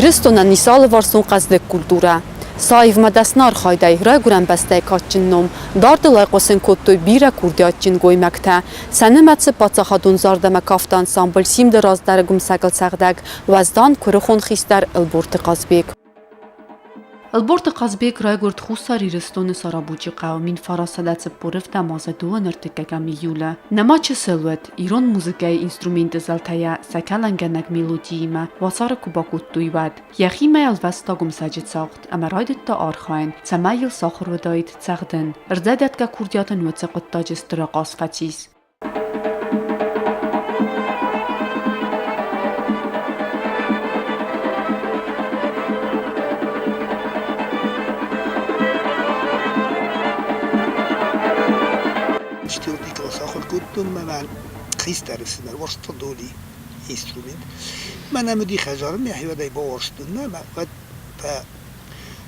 Ирыстонӕн ис алыварсон хъӕздыг культурӕ. Сӕ аивмӕ дӕсны архайдӕй райгуырӕн бӕстӕйы кадджын ном дардыл айхъуысын кодтой бирӕ курдиатджын гоймӕгтӕ. Сӕ нымӕцы паддзахадон зард ӕмӕ кафты ансамбль «Симд-ы раздӕры гуымсӕгыл цӕгъдӕг, уӕздан, куырыхон хистӕр Ӕлборты Хъазбег. Ӕлборты Хъазбег райгуырд Хуссар Ирыстоны Сарабучы хъӕуы 1947 азы дыууын ӕртыккӕгӕм июлы. Нӕма чысыл уыд, ирон музыкӕйы инструментты зӕлтӕйӕ сӕ кӕлӕнгӕнӕг мелодиимӕ уацары куы бакодтой, уӕд. Йӕхимӕ ӕлвӕста гуымсӕджы цагъд ӕмӕ райдыдта архайын, цӕмӕй йыл сахуыр уыдаид цӕгъдын. Ӕрдзӕдӕтгӕ курдиат ын уыцы хъуыддаджы стыр ахъаз фӕцис. Четвертый класс ахуыр кодтон мӕ мӕ хистӕр ӕфсымӕр уарзта доли инструмент. Мӕнӕ уыди хӕдзары мӕхи уӕдӕй бауарзтон нӕ мӕ уӕд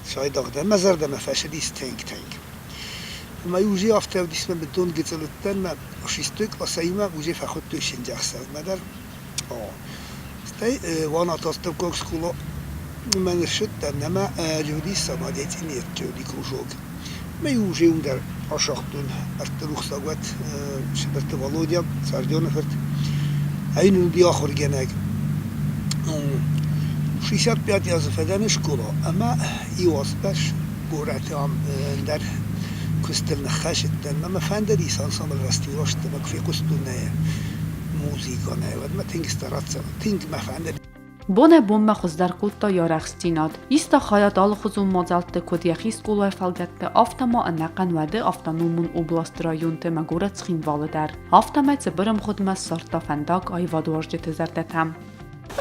цайдагъ дӕн, мӕ зӕрдӕмӕ фӕцыдис тынг-тынг. Ӕмӕ уже афтӕ уыдис мӕ бынтон гыццыл уыдтӕн, мӕ шестой классӕимӕ уже фӕхуыдтой чындзӕхсӕвмӕ дӕр. О, стӕй Уанаты астӕуккаг скъола мӕ ныссыдтӕн ӕмӕ уыдис самодеятельность уыди кружок. Мӕ уже уым дӕр асагътон ӕртты рухсаг уӕд Сыбырты Володя, Сардионы фырт. Ай нын уыди ахуыргӕнӕг. 65 азы фӕдӕн скъола ӕмӕ иу азбӕс горӕты ам ӕндӕр куыстыл ныххӕсыдтӕн. Мӕ фӕндыдис ансамбль Растилост ӕмӕ куы фехъуыстон нӕ музыканӕ, уӕд мӕ тынг стараться, тынг мӕ фӕндыд. Бонӕй-бонмӕ хуыздӕр кодта йӕ арӕхстдзинад. Иста хайад алыхуызон мадзӕлтты куыд йӕхи скъолайы фӕлгӕтты, афтӕ ма ӕнӕхъӕн уӕды автономон областы районты ӕмӕ горӕт Цхинвалы дӕр. Афтӕмӕй цыбыр ӕмгъуыдмӕ ссардта фӕндаг аивадуарзджыты зӕрдӕтӕм.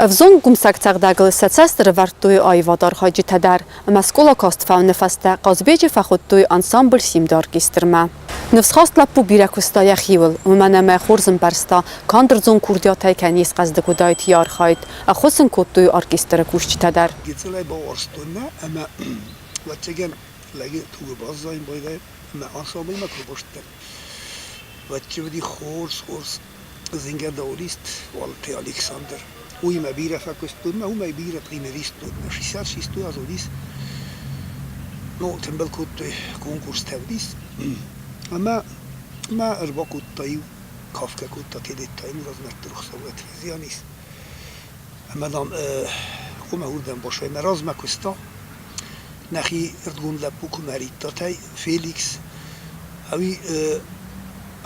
Ӕвзонг гуымсӕг цӕгъдӕгыл сӕ цӕст ӕрӕвӕрдтой аивадархайджытӕ дӕр ӕмӕ скъола каст фӕуыны фӕстӕ Хъазбеджы фӕхуыдтой ансамбль «Симд» оркестрмӕ. Ныфсхаст лӕппу бирӕ куыста йӕхиуыл, уымӕн ӕмӕ хорз ӕмбӕрста, канд ӕрдзон курдиатӕй кӕй не схъӕздыг уыдаид йӕ архайд, ӕххуыс ын кодтой оркестры кусджытӕ дӕр. Гыццылӕй бауарзтон нӕ ӕмӕ, ӕвӕццӕгӕн, лӕджы тугы баззайын байдайы ӕмӕ ансамблмӕ куы рбацыдтӕн, уӕд уыди хорз, хорз зынгӕ даулист Уалыты Александр. Уыимӕ бирӕ фӕкуыстон ӕмӕ уымӕй бирӕ примерист уыд. 66 аз уыдис. Ну, тымбыл кодтой конкурстӕ уыдис. Ӕмӕ мӕ ӕрбакодта иу кафгӕ кодта Тедеты Таймураз мӕрдты рухсаг фӕзиан ис. Ӕмӕ, дам, хъуамӕ уырдӕм бацӕуай. Мӕ размӕ куыста нӕхи ӕрдгон лӕппу Куымӕридтатӕй Феликс. Ӕви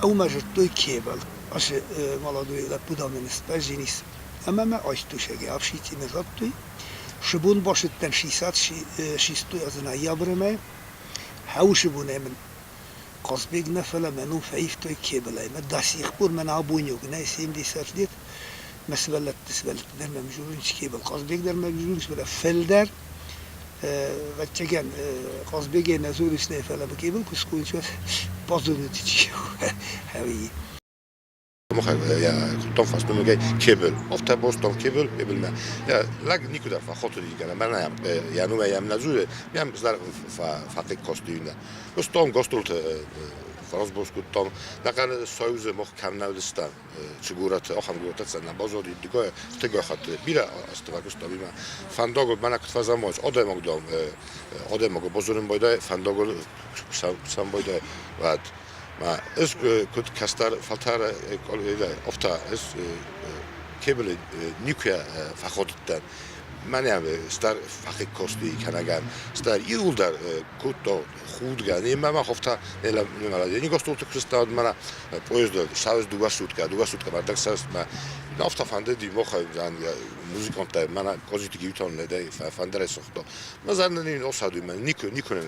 ӕумӕ зыдтой Кебел. Ацы молодой лӕппу, дам, нын сбӕззинис. Ӕмӕ мӕ айстусӕгӕй ӕфситимӕ радтой. Сыбон бацыдтӕн 66 азы ноябры мӕй. Хӕусы бонӕй мын Хъазбег нӕ, фӕлӕ мӕ ном фӕивтой Кебелӕй. Мӕ до сих пор мӕн абоньог нӕй 70 лет. Мӕ сывӕллӕтты сывӕллӕтты дӕр мӕм дзурынц Кебел. Хъазбег дӕр мӕм дзурынц, фӕлӕ фылдӕр ӕвӕццӕгӕн, Хъазбегӕй нӕ дзурынц, нӕ, фӕлӕ Кебел куы скъуынц, уӕд базонут, чи у, ӕви. Ja fast kéből. After boston kéből, kéből Ja, lag nikuda fa khotu di gana mana ja nu ja mna zure, ja zar fa fatik kostüne. Boston gostult Frasboskuttom, nakan союзы мох камнавдыстан чигурат охам гурат на базоди диго тего хат бира астывакустом има фандого мана кутфазамоч одемогдом одемого бозурин бойда фандого самбойда ват Ma es kut kastar faltara ofta es kebele nikuya faxodittan მანამ სტარ ფახი კოსტი იქანაგან სტარ იულდარ კუტო ხუდგან იმამა ხოფთა ელა მარა ნიგოსტულტ ქრისტად მარა პოეზდო სავეს დუგასუტკა დუგასუტკა მარტაკ სავეს მა ნაფთა ფანდედი მოხა ზან მუზიკანტა მანა კოზიტი გივითონე და ფანდრესო ხტო მა ზანნი ოსადვი მა ნიკო ნიკო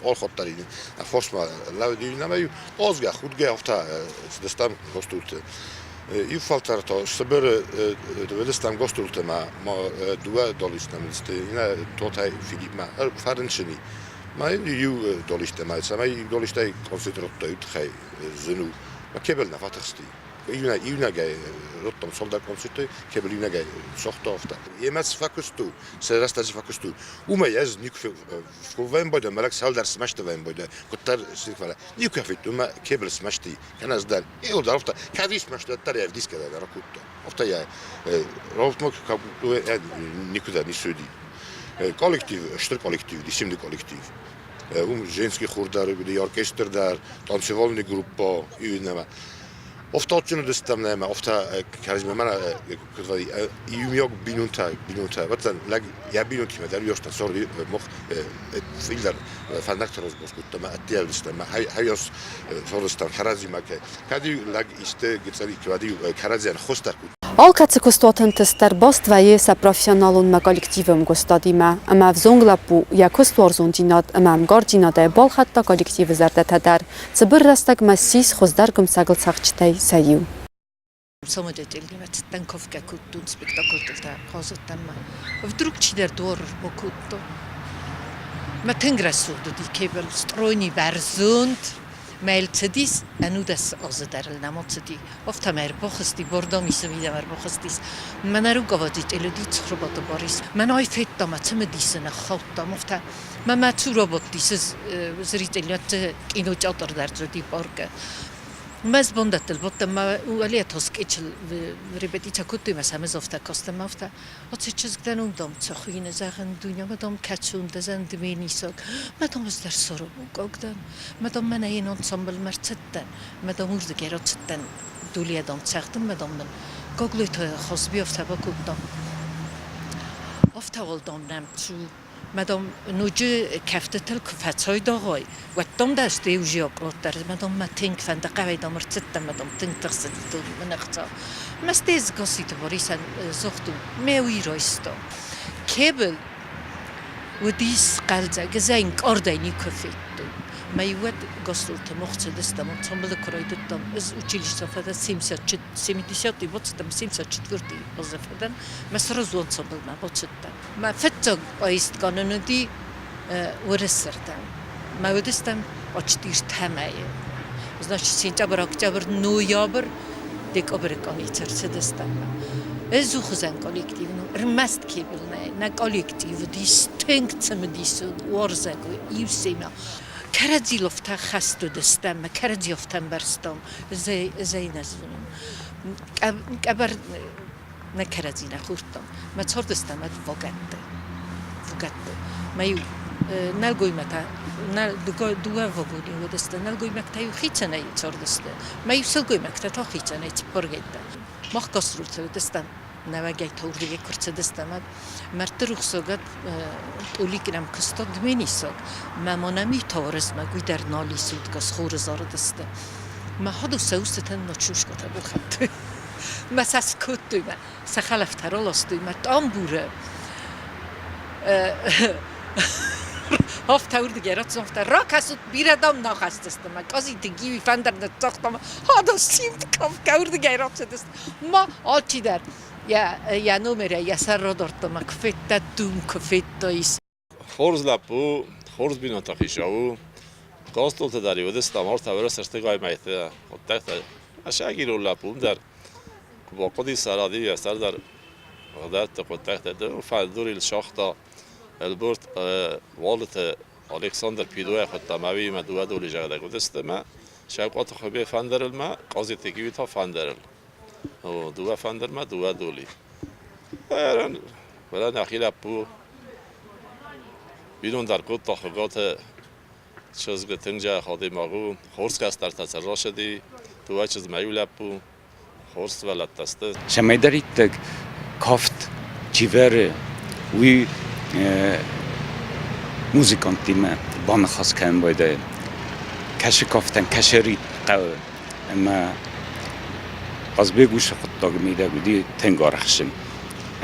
ორხოტტარი ფოსმა ლავდი ნამა ოზგა ხუდგა ოფთა ստամ გოსტულტ Ивфалтарто сыбыр ведестам гостултема ма дуа долистам ина тотай Филипп ма фарнчини ма ю долистема самай долистай концентротто ютхай зну ма кебелна фатхсти. Иунӕгӕй ротом цалдӕр концерты кебел иунӕгӕй согъта афтӕ. Емӕ цы фӕкуысту, цы рӕстӕджы фӕкуысту, уымӕй ӕз никуы фӕмбойдӕн, мӕ лӕг цалдӕр смӕсты фӕмбойдӕн, куыддӕр фӕлӕ никуы федтон, мӕ кебел смӕсти, кӕнӕ ӕз дӕр. Еу дӕр афтӕ, кӕд смӕсты, уӕддӕр ӕй ӕвдисгӕ дӕр ракодта. Афтӕ йӕ ровтмӕ никуыдӕр ницы уыди. Коллектив, стыр коллектив, дисимды коллектив. Уым женский хор дӕр уыди, оркестр дӕр, танцевальный группа, иннӕмӕ. Офта уыдыстӕм нӕма, офта кӕрӕдзимӕ мӕнӕ куыд вӕййы, иумиаг бинонтӕ, бинонтӕ, ӕвӕццӕгӕн, лӕг йӕ бинонтимӕ дӕр уӕрстӕн царди мах фылдӕр фӕндӕгтӕ разбос кодтам, ӕдде уыдыстӕм, хӕйас цардыстӕм кӕрӕдзимӕ. Кӕд-иу лӕг исты гыццыл уӕд-иу кӕрӕдзийӕн хос дӕр кодта. Алкӕцы куыстуаты ӕнтыст дӕр баст вӕййы сӕ профессионалонмӕ коллективы ӕмгуыстадимӕ, ӕмӕ ӕвзонг лӕппу йӕ куыстуарзондзинад ӕмӕ ӕмгардзинадӕй балхӕдта коллективы зӕрдӕтӕ дӕр. Цыбыр рӕстӕгмӕ ссис хуыздӕр гуымсӕгыл цӕгъдджытӕй сӕ иу. Самодеятельность танковка кодтон спектакльтӕ хъазыдтӕн ма. Вдруг чидӕр дуар бакодта. Мӕ тынг рӕсугъд уыди кебел, стройный бӕрзонд. Мӕ цыдис ӕнудӕс азы дӕр ыл нӕма цыди. Афтӕмӕй ӕрбахызти, бордоми мидӕмӕ ӕрбахызтис. Мӕнӕ руководитель уыди Цхуырбаты Борис. Мӕн ай федта, мӕ цымыдисы ныххаудтам, афтӕ. Мӕ мӕ цур абадтис зрительнӕты кинотеатр дӕр уыди паркы. Мӕ бандӕттыл бадтӕн, мӕ уӕлейӕ скетчыл репетици кодтой, мӕ сӕм ӕз афтӕ кастӕн, мӕ афтӕ Оце чызг дӕн уым, дам, цы хуыйны, зӕгъын, дунемӕ, дам, кӕцон дӕ, зӕгъын, дменисаг. Мӕ, дам, ӕз дӕр сорокаг дӕн. Мӕ, дам, мӕнӕ йын ансамблмӕ ӕрцыдтӕн. Мӕ, дам, уырдыгӕй рацыдтӕн, дулийӕ, дам, цӕгъдын, мӕ, дам, мын Гаглойты Хазби афтӕ бакодта. Афтӕ уал, дам, нӕм цу. Мӕ, дам, ноджы кӕфтытыл куы фӕцайдагъай, уӕд, дам, дӕ стӕй уже акъладдӕр. Мӕ, дам, мӕ тынг фӕнды, хъӕуӕй, дам, ӕрцыдтӕн, мӕ, дам, тынг тыхсыди мын ӕхца. Мӕ стӕй Гасситы Борисӕн загътон, мӕ уый райста. Кебел уыдис хъӕлдзӕг, ӕз ӕй ӕнкъардӕй никуы федтон. Мӕ уӕд гастролты мах цыдыстӕм, ансамблы куы райдыдтам, ӕз училище фӕдӕн 70-й бацыдтӕн, 74-й азы фӕдӕн, мӕ сразу ансамблмӕ бацыдтӕн. Мӕ фыццаг поезд кӕнын уыди Уырысырдӕм. Мӕ уыдыстӕм почти ӕртӕ мӕйы. Значит, сентябрь, октябрь, ноябрь, декабры конец ӕрцыдыстӕм. Ӕз хуызӕн коллектив, ну, ӕрмӕст кебел нӕ, нӕ коллектив уыдис тынг цымыдисон, уарзӕг иу семӕ. Кӕрӕдзийыл афтӕ хӕст уыдыстӕм, кӕрӕдзи афтӕ ӕмбӕрстам, ӕз ӕй нӕ зонын. Къӕбӕр нӕ кӕрӕдзи нӕ хордтам. Мӕ цардыстӕм ӕд вагӕтты. Вагӕтты. Мӕ-иу нӕлгоймӕгтӕ, дыууӕ вагони уыдысты, нӕлгоймӕгтӕ-иу хицӕнӕй цардысты, мӕ-иу сылгоймӕгтӕ та хицӕнӕй цыппӕргӕйттӕ. Мах гастролты уыдыстӕм, нӕуӕгӕй та уырдыгӕй куы рцыдыстӕм, мӕрдты рухсагад Тъолик нӕм куыста дменисаг. Мӕ монами товарищмӕ уый дӕр нал исут, хоры зарыдысты. Мӕ хӕдо сӕ устытӕн ночушкатӕ балхӕдтой. Мӕ сӕ скодтой, мӕ сӕ хӕлӕфтӕ раластой, мӕ тамбуры афтӕ уырдыгӕй рацыд, афтӕ ракӕсут, бирӕ дам нӕ хӕсдзысты, мӕ Къазиты Гиви фӕндыр ныццагъта, мӕ адон симд кафгӕ уырдыгӕй рацыдысты. Ма алчидӕр йӕ номерӕй йӕ сӕр радардта, мӕ куы федта, дум куы федтаис. Хорз лӕппу, хорз бинонты хицау у. Гостолты дӕр уыдыстӕм ӕртӕ уӕрӕсӕртыгай мӕйты хъуыддӕгтӕ. Ӕсӕг ирон лӕппу уым дӕр куы бахъуыди саради йӕ сӕр дӕр ӕгъдӕутты хъуыддӕгтӕ фӕндурыл сагъта. Ӕлборт Уалыты Александр Пидойӕ хуыдта мӕ уыимӕ дыууӕ доли зӕгъдӕг уыдысты мӕ Сӕукъаты Хуыбе фӕндырыл мӕ Къозиты Гиви та фӕндырыл. Дыууӕ фӕндырмӕ дыууӕ доли. Фӕлӕ нӕхи лӕппу бинондар кодта Хуыгаты чызг тынг дзӕбӕх адӕймаг у. Хорз кӕстӕртӕ сӕ рацыди, дыууӕ чызгмӕ иу лӕппу, хорз сывӕллӕттӕ сты. Цӕмӕйдӕриддӕр кафт чи вӕры, уый музыканттимӕ баныхас кӕнын байдайы. Кӕсы кафтӕн кӕсы ритм хъӕуы ӕмӕ Хъазбег уыцы хъуыддаг мидӕг уыди тынг арӕхстджын.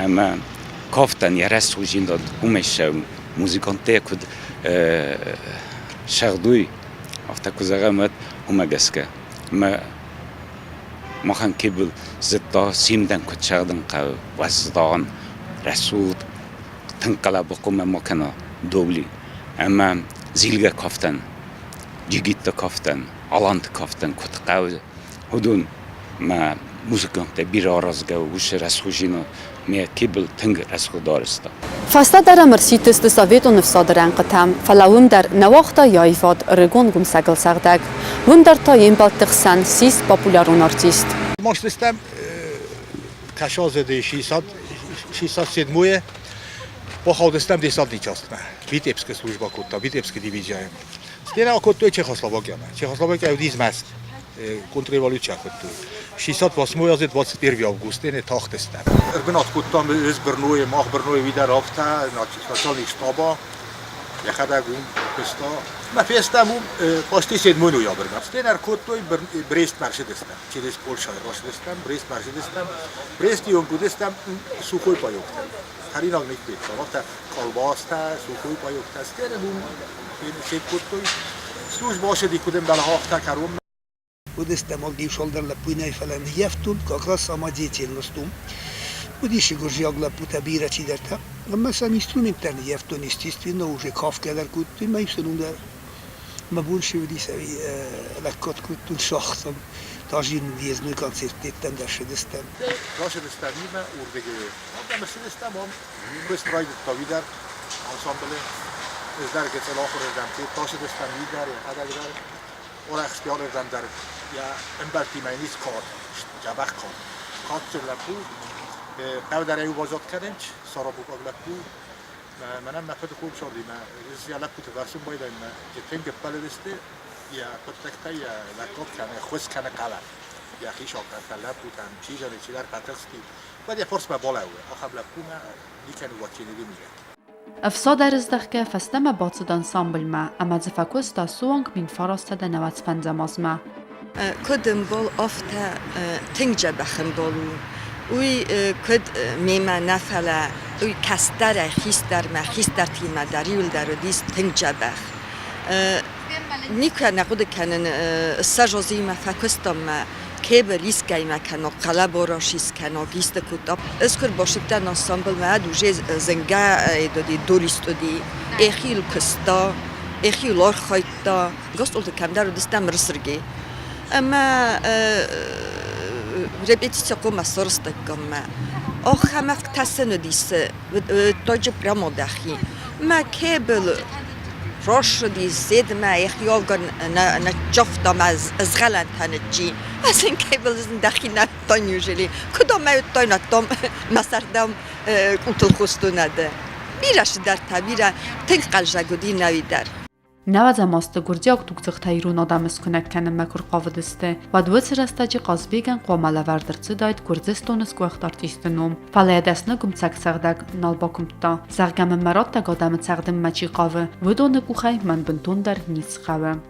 Ӕмӕ кафтӕн йӕ рӕсугъддзинад уымӕй ссӕуы, музыканттӕ куыд сӕгъдой, афтӕ куы зӕгъӕм, уӕд уымӕ гӕсгӕ. Ӕмӕ махӕн кебыл зыдта, симдӕн куыд цӕгъдын хъӕуы, уӕздан, рӕсугъд, тынг хъӕлӕба хъуамӕ ма кӕна Добли. Ӕмӕ зилгӕ кафтӕн, джигитты кафтӕн, аланты кафтӕн куыд хъӕуы, уыдон. Ӕмӕ музыканттӕ бирӕ аразгӕ у, уыцы рӕсугъддзинад мӕ кебыл тынг рӕсугъд арӕзта. Фӕстӕдӕр ӕм ӕрсидтысты Советон ӕфсады рӕнхъытӕм, фӕлӕ уым дӕр нӕ уагъта йӕ аивад ӕрыгон гуымсӕгыл цӕгъдӕг. Уым дӕр та йе мбӕлтты хсӕн ссис популярон артист. Мастыстӕм Кашазеды 67-е бахаудыстӕм десантничастмӕ. Витебскы служба кодта, Витебскы дивизияйы. Стена кодтой Чехословакиямӕ. Чехословакия уыди змӕст. Контрреволюция кодтой. 68 азы 21 августы не тахтыстӕм. Ӕрбынат кодтам ӕз Брнойы, мах Брнойы уый дӕр афтӕ, начальник штаба, йӕхӕдӕг уым куыста. Мӕ фестӕм уым почти седьмой ноябрьмӕ. Стен ӕркодтой Брестмӕ ӕрцыдыстӕм. Через Польшӕйы рацыдыстӕм, Брестмӕ ӕрцыдыстӕм. Бресты онг уыдыстӕм сухой паёктӕ. Хӕринаг никуы афтӕ колбастӕ, сухой паёктӕ. Стен уым фен кодтой. Служба ацыди куыд ӕмбӕлы, афтӕ кӕронмӕ. Уыдыстӕм иу лӕппуйнӕй, фӕлӕ ныййӕфтон как раз самодеятельность у. Уыдис гуырдзиаг лӕппутӕ бирӕ чидӕртӕ. Ӕмӕ сӕм инструменттӕ ныййӕфтон, естественно, уже кафгӕ дӕр кодтой, мӕ сын уым дӕр мӕ бон цы уыдис, ӕви лӕггад кодтон сахтам. Тажин въездной концерттӕм дӕр ссыдыстӕм. Рацыдыстӕм имӕ уырдыгӕй. Ардӕм ссыдыстӕм, ам куыст райдыдта уый дӕр ансамблы. Ӕз дӕр гыццыл ахуырырдӕм кодта, ссыдыстӕм уый дӕр, йӕхӕдӕг дӕр. Арӕхсти алырдӕм дӕр йӕ ӕмбӕлттимӕ низ кад, дзӕбӕх кад. Кадджын лӕппу, хъӕу дӕр ӕй уазӕг кӕнынц, сарабукъаг лӕппу. Мӕнӕн мӕ фыды хорз цардимӕ, ӕз йӕ лӕппуты фӕрсын байдайын, мӕ тынг ӕппӕлыдысты йӕ хъуыддӕгтӕ, йӕ лӕггад кӕны, ӕххуыс кӕны хъӕлӕн. Йӕхи сахъатта лӕппутӕн, чи зоны, чидӕр фӕтыхсти, уӕд йӕ фарсмӕ балӕууы, ахӕм лӕппумӕ никӕны уӕд мидӕг. Ӕфсад ӕрыздӕхгӕ фӕстӕмӕ бацыд ансамблмӕ ӕмӕ дзы фӕкуыста суанг 1995 азмӕ. Куыд ӕмбал, афтӕ тынг дзӕбӕх ӕмбал у. Уый куыд мемӕ нӕ, фӕлӕ уый кӕстӕрӕй хистӕрмӕ, хистӕртимӕ дӕр иуылдӕр уыдис тынг дзӕбӕх. Никуы нӕ хъуыды кӕнын, ссӕдз азимӕ фӕкуыстам мӕ кебел искӕимӕ кӕнӕ хъӕлӕборас искӕнӕ исты кодта. Ӕз куы ӕрбацыдтӕн ансамблмӕ, ӕд уже зынгӕ долист уыди, ӕхил куыста, ӕхил архайдта. Гастролты кӕмдӕр уыдыстӕм Рысырги. Ӕмӕ репетици хъуамӕ сарӕзтаиккам мӕ. Ахӕм ӕфтӕсӕн уыдис тоджы прямо дӕхи. Мӕ кебел рашыди зедмӕ, йӕхи авгӕн ныццавта мӕ згъӕлӕнтӕ ныччи. Ӕз ын кебел дӕхи надтон неужели? Куыд ӕмӕ уыдтон, надтон мӕ сӕрдӕм къутыл хостон ӕд. Бирӕ цыдӕртӕ, бирӕ тынг хъӕлдзӕг уыди нӕуи дӕр. Нӕуӕдзӕм азты гуырдзиаг тугдзыхтӕ ирон адӕмы скуынӕг кӕнынмӕ куы рхъавыдысты, уӕд уыцы рӕстӕджы Хъазбегӕн хъуамӕ лӕвӕрд ӕрцыдаид Гуырдзыстоны сгуыхт артисты ном, фӕлӕ йӕ дӕсны гуымцӕгцӕгъдӕг нал бакуымдта, зӕгъгӕ мын мӕ раттӕг адӕмы цӕгъдынмӕ чи хъавы, уыдоны къухӕй мӕн бынтондӕр ницы хъӕуы.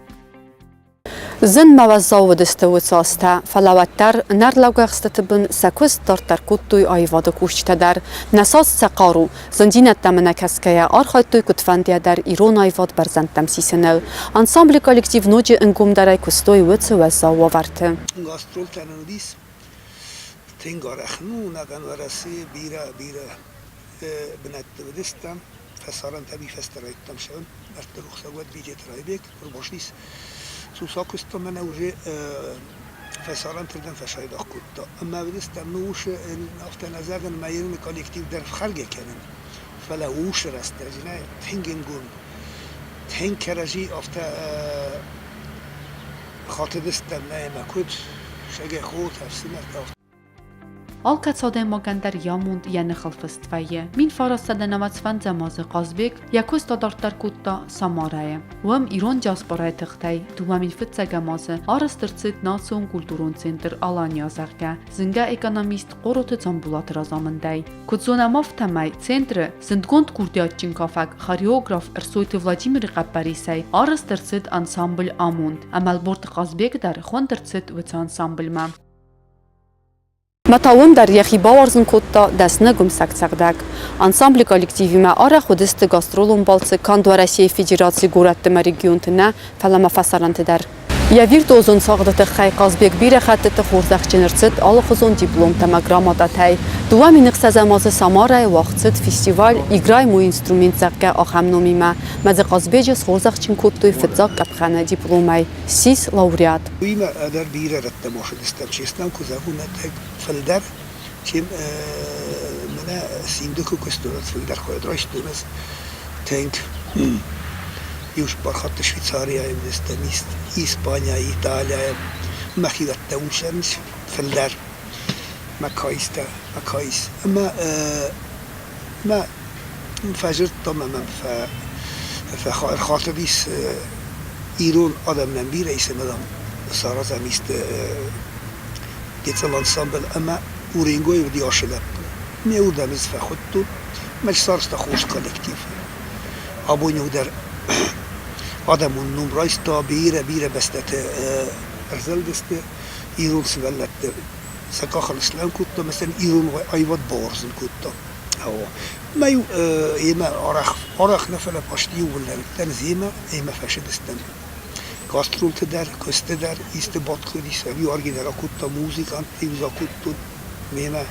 Зын ма уӕззау уыдысты уыцы азтӕ, фӕлӕ уӕддӕр нӕрлӕугӕ ӕхстыты бын сӕ куыст дарддӕр кодтой аивады кусджытӕ дӕр. Нӕ саст сӕ хъару, зындзинӕдтӕм ӕнӕкӕсгӕйӕ архайдтой куыдфӕндыйӕ дӕр ирон аивад бӕрзӕндтӕм сисыныл. Ансамблы коллектив ноджы ӕнгомдӕрӕй куыстой уыцы уӕззау уавӕрты. Гастролтӕ нын уыдис тынг арӕх. Ну, нӕхъӕн Уӕрӕсейы бирӕ-бирӕ бынӕтты уыдыстӕм. Фӕсарӕнтӕ ӕви фӕстӕрӕйттӕм сӕ мӕрдты рухсаг уӕд Бидеты Райбег ӕрбацыдис. Цуца куыста мӕнӕ уже фӕсарӕнтырдӕм фӕсайдагъ кодта. Ӕмӕ уыдыстӕм, ну усы афтӕ нӕ зӕгъын, мӕ ирыны коллектив дӕр фхӕргӕ кӕнын, фӕлӕ усы рӕстӕджы нӕ тынг ӕнгом, тынг кӕрӕдзи афтӕ хатыдыстӕм нӕ ӕмӕ куыд, сӕгӕй хотӕ, ӕфсымӕртӕ. Алкӕцы адӕймагӕн дӕр йӕ амонд йӕ ныхыл фыст вӕййы. 1995 азы Хъазбег йӕ куыст адарддӕр кодта Самарӕйы. Уым ирон диаспорӕйы тыхтӕй 2001 азы арӕзт ӕрцыд национ культурон центр Алания, зӕгъгӕ, зынгӕ экономист Хъороты Дзамбулаты разамындӕй. Куыд зонӕм, афтӕмӕй центры зындгонд курдиатджын кафӕг, хореограф Ӕрсойты Владимиры хъӕппӕрисӕй арӕзт ӕрцыд ансамбль Амонд, ӕмӕ Ӕлборты Хъазбег дӕр хуынд ӕрцыд уыцы ансамбльмӕ. Мӕ та уым дӕр йӕхи бауарзын кодта дӕсны гуымсӕгцӕгъдӕг. Ансамблы коллективимӕ арӕх уыдысты гастролон балцы канд Уӕрӕсейы Федерацийы горӕтты ӕмӕ регионты нӕ, фӕлӕ ма фӕсарӕнты дӕр. Йӕ виртуозон цагъды тыххӕй Хъазбег бирӕ хӕттыты хорзӕхджын ӕрцыд алыхуызон дипломтӕ ӕмӕ грамотатӕй. 2006 азы Самарайы уагъд цыд фестиваль «Играй мой инструмент», зӕгъгӕ, ахӕм номимӕ. Мӕ дзы Хъазбеджы схорзӕхджын кодтой фыццаг къӕпхӕны дипломӕй. Ссис лауреат. Уыимӕ ӕдӕр бирӕ рӕттӕм ацыдыстӕм, честно куы зӕгъон, ӕцӕг фылдӕр, чем мӕнӕ симды куы куыстон, уӕд фылдӕр хайад райстон ӕз тынг. Иу цыппар хатты Швейцарийӕ уыдыстӕм, Испанийӕ, Италийӕ. Мӕхиуӕттӕ уым цӕрынц фылдӕр. Мӕ каистӕ, мӕ каис. Ӕмӕ мӕ фӕзырдтам ӕмӕ фӕхатыдис ирон адӕмӕн бирӕ ис ӕмӕ дам саразӕм исты гыццыл ансамбль ӕмӕ Уренгойы уыди ашы лӕппу. Ме уырдӕм ӕз фӕхуыдтон, мӕ сарӕзта хорз коллектив. Абон дӕр адӕмон ном райста, бирӕ-бирӕ бӕстӕты ӕрзылдысты ирон сывӕллӕтты сӕ къахыл слӕуын кодта ӕмӕ сын ирон аивад бауарзын кодта. Мӕ-иу йемӕ арӕх, арӕх нӕ, фӕлӕ почти иууылдӕр уыдтӕн земӕ, ӕмӕ фӕсыдыстӕм. Гастролты дӕр, куысты дӕр исты бадт куы уыдис, ӕви дӕр акодта музыкантты-иу дзы акодтон мемӕ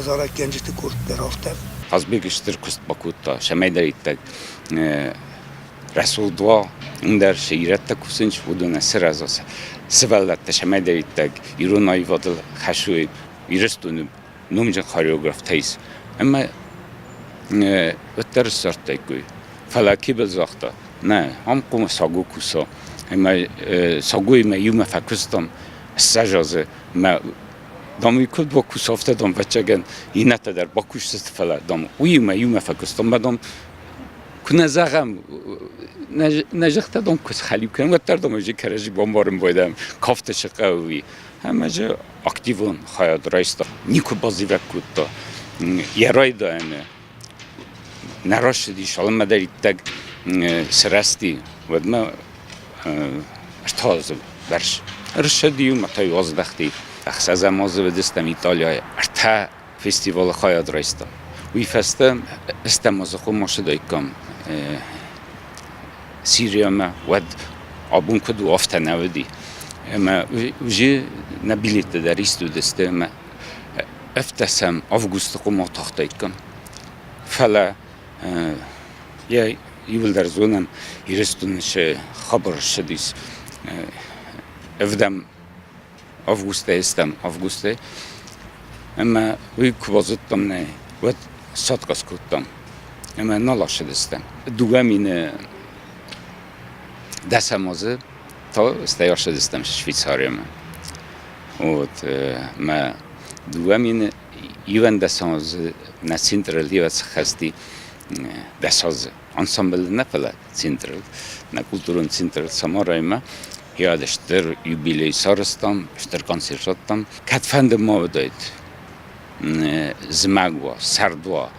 зарӕггӕнджыты къорд дӕр афтӕ. Хъазбег стыр куыст бакодта, цӕмӕйдӕриддӕр рӕсугъд уа, уым дӕр цы ирӕттӕ кусынц, уыдонӕн сырӕза сывӕллӕттӕ, цӕмӕйдӕриддӕр ирон аивадыл хӕсой Ирыстоны номджын хореографтӕ ис. Ӕмӕ уӕддӕр ссардтаиккой. Фӕлӕ Кибел загъта, нӕ, ам хъуамӕ Саго куса. Ӕмӕ Сагоимӕ иумӕ фӕкуыстам 20 азы. Мӕ дам, уый куыд бакуса, афтӕ, дам, ӕвӕццӕгӕн, иннӕтӕ дӕр бакусдзысты, фӕлӕ, дам, уыимӕ иумӕ фӕкуыстам. Мӕ, дам, куы нӕ зӕгъӕм, нӕ зӕгътӕ, дам, куы схӕлиу кӕнӕм, уӕддӕр, дам, ӕз кӕрӕдзи бамбарын байдайӕм, кафты цы хъӕуы, уый. Ӕмӕ дзы активон хайад райста. Никуы базивӕг кодта йӕ райдайӕны. Нӕ рацыдис, алӕмӕдӕриддӕг сырӕзти, уӕдмӕ ӕртӕ бӕрц. Ӕрцыди ӕмӕ та-иу аздӕхти. Ӕхсӕзӕм азы уыдыстӕм Италияйы ӕртӕ фестивалы хайад райстам. Уый фӕстӕ стӕм азы хъуамӕ ацыдаиккам Сириямӕ, уӕд абон куыд у, афтӕ нӕ уыди. Ӕмӕ уже нӕ билеттӕ дӕр ист уыдысты ӕмӕ ӕвддӕсӕм августы хъуамӕ атахтаиккам. Фӕлӕ йӕ иуылдӕр зонӕм, Ирыстоны цы хабар ссыдис ӕвдӕм августӕй стӕм августӕй. Ӕмӕ уый куы базыдтам нӕ, уӕд саткъас кодтам ӕмӕ нал ацыдыстӕм. 2010 азы та стӕй ацыдыстӕм Швейцаримӕ. Вот, мӕ 2011 азы нӕ центрыл ивӕц хӕсти 10 азы. Ансамбль нӕ, фӕлӕ центрыл, нӕ культурон центрыл Самараймӕ. Йӕ стыр юбилей сарӕзтам, стыр концерт радтам. Кӕдфӕнды ма уыдаид, зымӕг уа, сӕрд уа.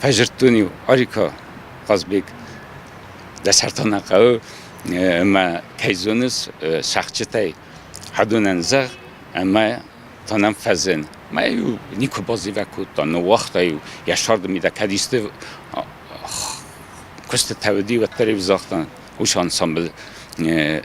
Фӕзырдтон-иу Арика, Хъазбег, дӕ сӕртӕ нӕ хъӕуы, ӕмӕ кӕй зоныс, сахджытӕй хӕдонӕн зӕгъ, ӕмӕ та нӕм фӕзын. Мӕ-иу никуы базивӕг кодта, ныууагъта-иу йӕ сӕрды мидӕг кӕд исты куыстытӕ уыди, уӕддӕр-иу загъта, уыцы ансамбль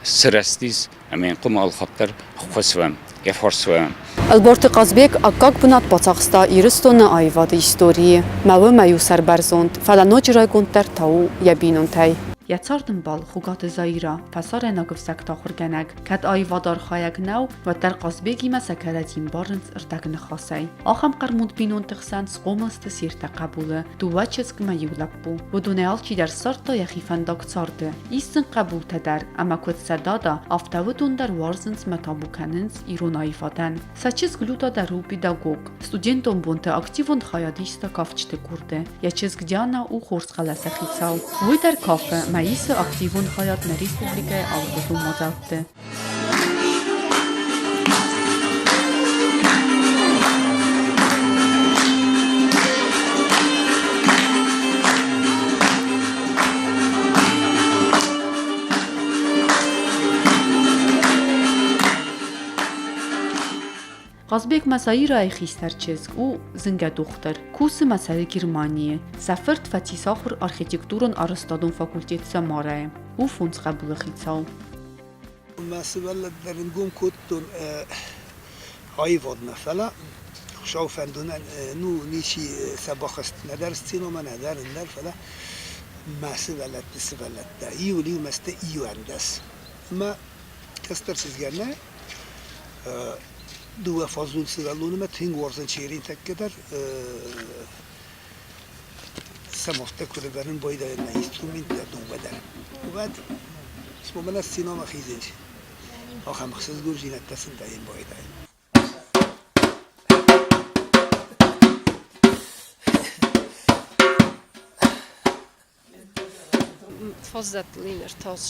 сырӕзтис ӕмӕ йын хъуамӕ алхатт дӕр ӕххуыс уӕм, йӕ фарс уӕм. Ӕлборты Хъазбег аккаг бынат бацахста Ирыстоны аивады историйы. Мӕ уымӕй у сӕрбӕрзонд, фӕлӕ ноджы райгонддӕр та у йӕ бинонтӕй. Йӕ цардӕмбал Хуыгаты Заирӕ, фӕсарӕйнаг ӕвзӕгты ахуыргӕнӕг, кӕд аивадархайӕг нӕу, уӕддӕр Хъазбегимӕ сӕ кӕрӕдзи мбарынц ӕрдӕгныхасӕй. Ахӕм хъӕрмуд бинонты хсӕн схъомыл сты се ртӕ хъӕбулы, дыууӕ чызг ӕмӕ иу лӕппу. Уыдонӕй алчидӕр ссардта йӕхи фӕндаг царды. Ис сын хъӕбултӕ дӕр, ӕмӕ куыд сӕ дада, афтӕ уыдон дӕр уарзынц мӕ табу кӕнынц ирон аивадӕн. Сӕ чызг Люда дӕр у педагог. Студентон бонты активон хайад иста кафджыты къорды. Йӕ чызг Диана у хорз хъӕлӕсы хицау. Уый дӕр кафы мӕ исы активон хайад нӕ республикӕйы алыгъуызон мадзӕлтты. Хъазбег Масаирайы хистӕр чызг у зынгӕ дохтыр, кусы ма цӕры Германийы. Сӕ фырт фӕцис ахуыр архитектурон-арӕзтадон факультет Самарайы. У фондз хъӕбулы хицау. Мӕ сывӕллӕтты ӕрынгом кодтон аивадмӕ, фӕлӕ Хуыцауы фӕндонӕн ну ничи сӕ бахызт нӕдӕр сценӕмӕ, нӕдӕр ӕндӕр, фӕлӕ мӕ сывӕллӕтты сывӕллӕттӕ иуыл-иумӕ сты 11. Мӕ кӕстӕр чызгӕн нӕ дыууӕ фаздзон сывӕллонимӕ тынг уарзын черин тӕккӕ дӕр сӕм афтӕ куы рывӕрын байдайӕн нӕ инструменттӕ дыууӕ дӕр. Уӕд цымӕ сценӕмӕ хизынц, ахӕм ӕхсызгондзинӕдтӕ сын дӕйын байдайы. Фаззӕттыл ӕртас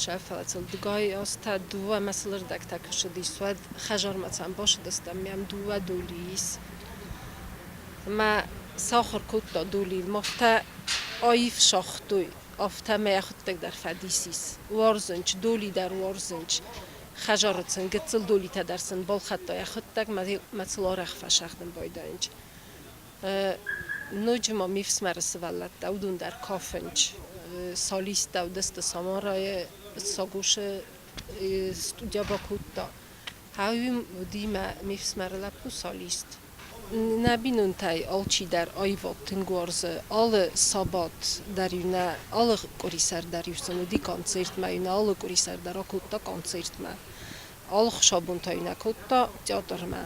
дыгай азтӕ дыууӕ мӕсылырдӕгтӕ куы ссыдис, уӕд хӕдзармӕ цӕм бацыдыстӕм, ӕм дыууӕ доли ис. Ӕмӕ сахуыр кодта долийыл. Мах та аив сагътой, афтӕ мӕ йӕхӕдӕг дӕр фӕдис ис. Уарзынч, доли дӕр уарзынч. Хӕдзары сын гыццыл долитӕ дӕр сын балхӕдта йӕхӕдӕг, мӕ сыл арӕх фӕсӕгъдын байдайынч. Ноджы ма ме фсымӕры сывӕллӕттӕ, уыдон дӕр кафынч. Солисттӕ уыдысты Самарайы Сагушы студия бакодта. Уым уыди мӕ ме фсымӕры лӕппу солист. Нӕ бинонтӕй алчидӕр аивад тынг уарзы. Алы сабат дӕр-иу нӕ, алы къуырисӕр дӕр-иу сын уыди концертмӕ-иу нӕ алы къуырисӕр дӕр акодта концертмӕ. Алы хуыцаубон та-иу нӕ кодта театрмӕ.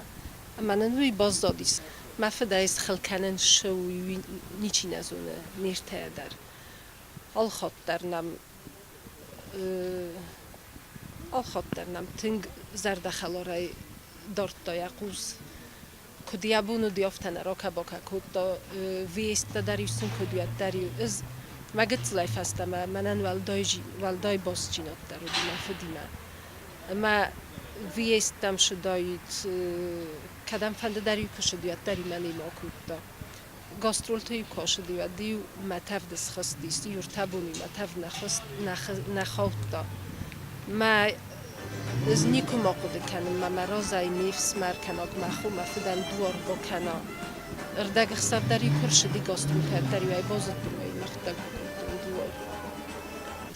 Ӕмӕ нын уый баззадис. Мӕ фыд ӕй схыл кӕнын цы у, уый ничи нӕ зоны, не ртӕйӕ дӕр. Алхатт дӕр нӕм алхатт дӕр нӕм тынг зӕрдӕхӕларӕй дардта йӕ хъус. Куыд йӕ бон уыди, афтӕ нӕ ракӕ-бакӕ кодта. Выездтӕ дӕр-иу сын куыд уӕд дӕр-иу ӕз мӕ гыццылӕй фӕстӕмӕ мӕнӕн уӕлдай уӕлдай бастдзинад дӕр уыди мӕ фыдимӕ. Ӕмӕ выездтӕм ссыдаид, кӕдӕмфӕнды дӕр-иу куы ссыди, уӕддӕр-иу мӕнимӕ акодта. Гастролты-иу куы ацыди, уӕд-иу мӕ тӕвд схызтис, иу ӕртӕ боны мӕ тӕвд нӕ хаудта. Мӕ ӕз никуыма хъуыды кӕнын, мӕ мӕ разӕй ме фсымӕр кӕнӕг мӕ хо мӕ фыдӕн дуар бакӕна. Ӕрдӕгӕхсӕв дӕр-иу куы рцыди гастролтӕй, уӕддӕр-иу ӕй базыдтон, ӕмӕ мӕхӕдӕг бакодтон дуар.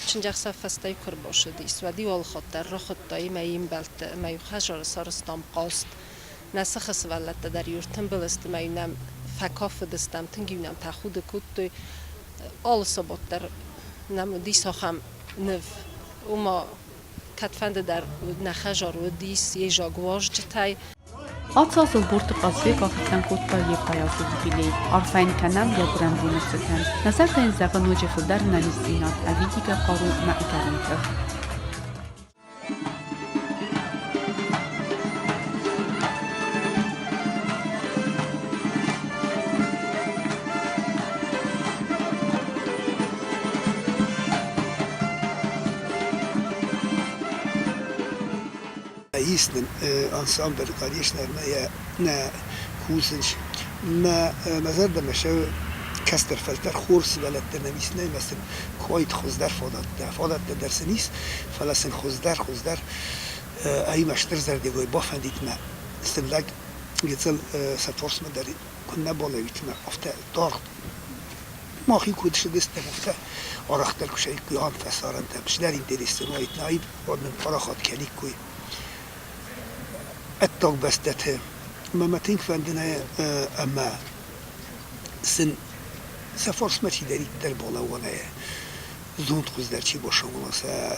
Чындзӕхсӕв фӕстӕ куы ӕрбацыдис, уӕд-иу алыхатт дӕр рахуыдта ӕмӕ йе мбӕлтты ӕмӕ-иу хӕдзары сарӕзтам хъазт. Нӕ сыхы сывӕллӕттӕ дӕр-иу ӕртымбыл сты ӕмӕ-иу нӕм фӕкафыдыстӕм, тынг-иу нӕм тӕхуды кодтой. Алы сабат дӕр нӕм уыдис ахӕм ныв. Ома, кӕдфӕнды дӕр нӕ хӕдзар уыдис йе уазджытӕй. Ацы аз Ӕлборты Хъазбег ахицӕн кодта йе ртӕйазон юбилей. Арфӕ йын кӕнӕм йӕ гуырӕн боны цытӕн. Нӕ зӕрдӕ йын зӕгъы ноджы фылдӕр ӕнӕниздзинад, ӕвидигӕ хъару ӕмӕ ӕгӕрон тых. Ис нын ансамбль, конечно, ӕмӕ нӕ кусынц. Мӕ мӕ зӕрдӕмӕ цӕуы кӕстӕр фӕлтӕр хорз сывӕллӕттӕ нӕм ис, нӕ ӕмӕ сын куы хуыздӕр фадӕттӕ, фадӕттӕ дӕр сын ис, фӕлӕ сын хуыздӕр, хуыздӕр ӕмӕ стыр зӕрдиагӕй бафӕндид мӕ сын лӕг гыццыл сӕ фарсмӕ дӕр куыннӕ балӕууид мӕ афтӕ тагъд махи куыд цыдыстӕм, афтӕ арӕхдӕр куы саиккой ам фӕсарӕнтӕм, цыдӕр интерестӕ уаид, наив уӕд нын парахат кӕниккой ӕддаг бӕстӕты. Ӕмӕ мӕ тынг фӕнды нӕ ӕмӕ сын сӕ фарсмӕ чидӕриддӕр балӕууа нӕ зонд хуыздӕр чи басаула, сӕ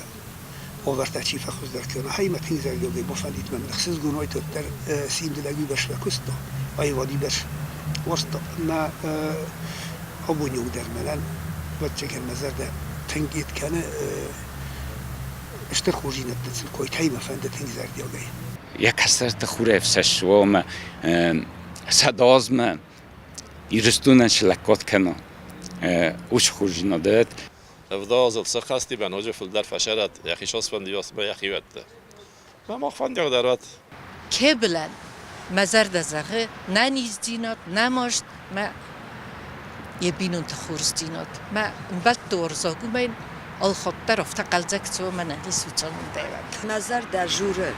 уавӕртӕ чи фӕхуыздӕр кӕна, хаймӕ тынг зӕрдиагӕй бафӕндид мӕн ӕхсызгон уайт уӕддӕр симды лӕг уыйбӕрц фӕкуыста, аивад уыйбӕрц уарзта ӕмӕ абоны онг дӕр мӕнӕн, ӕвӕццӕгӕн, мӕ зӕрдӕ тынг ед кӕны стыр хорздзинӕдтӕ сын койтӕй мӕ фӕнды тынг зӕрдиагӕй. Йӕ кӕстӕрты хурӕфсӕст ӕмӕ сӕдӕазмӕ Ирыстонӕн цы лӕггад кӕна, уыцы хорздзинад ӕд. Ӕвдадзыл сӕ хӕстимӕ ноджы фылдӕр фӕсӕрӕт, йӕхи сосфӕндиосмӕ йӕхиуӕтты. Мӕ мах фӕндиаг дӕр уӕд. Кебылӕн мӕ зӕрдӕ зӕгъы нӕниздзинад, нӕ маст, мӕ йӕ бинонты хорздзинад. Мӕ ӕмбӕлтты уарзаг уымӕн алхатт дӕр афтӕ хъӕлдзӕг цӕуы мӕнӕн исуцамондӕй уӕд. Мӕ зӕрдӕ журы,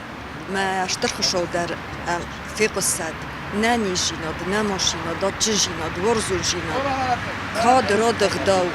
мӕ стыр Хуыцау дӕр ӕм фехъуысӕд нӕ низдзинад, нӕ машинад, адджындзинад, уарзондзинад, кад, рады, ӕгъдау.